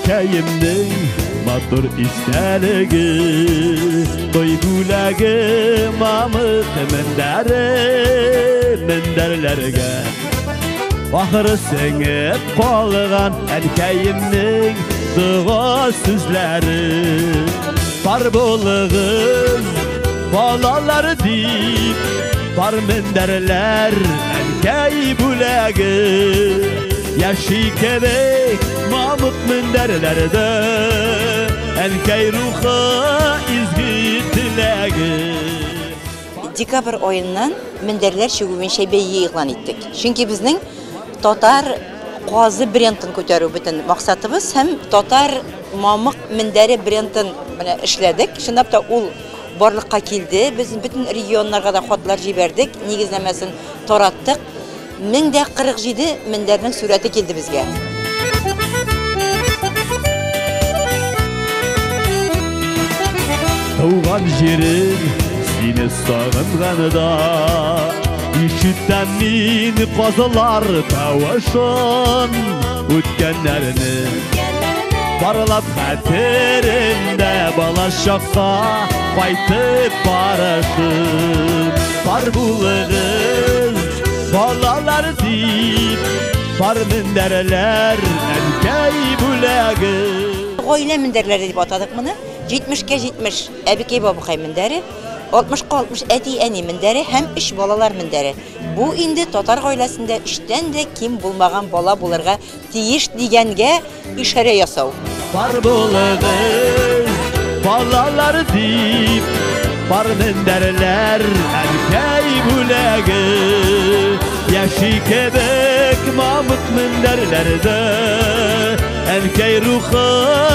Әнкәемнең матур истәлеге, той бүләге мамык мендәре, мендәрләргә. Ахыры сеңеп калган әнкәемнең дога сүзләре. Бар булыгыз, балалар дип, бар мендәрләр әнкәй бүләге. Яши кебек мамык мендәрләрдә әнкәй рухы изге теләге. Декабрь аеннан мендәрләр чигү буенча бәйге игълан иттек. Чөнки безнең татар казы брендын күтәрү бөтен максатыбыз һәм татар мамык мендәре брендын менә эшләдек. Чынлап та ул барлыкка килде. Без бөтен регионнарга да хатлар җибәрдек, нигезләмәсен тараттык. 1047 мендәрнең сурәте килде безгә. Туган җирем, сине сагынганда, ишетәм мин казылар тавышын, үткәннәрне барлап хәтеремдә балачакка кайтып барышым. Бар булыгыз, балалар дип, бар мендәрләр әнкәй бүләге. Гаилә мендәрләре дип атадык моны. 70-кә 70 әбекәй бабыкай мендәре, 60-ка 60 әти-әни мендәре һәм 3 балалар мендәре. Бу инде татар гаиләсендә 3тән дә ким булмаган бала булырга тиеш дигәнгә ишарә ясау. Бар булыгыз, балалар дип, бар мендәрләр әнкәй бүләге. Яши кебек мамык мендәрләрдә әнкәй рухы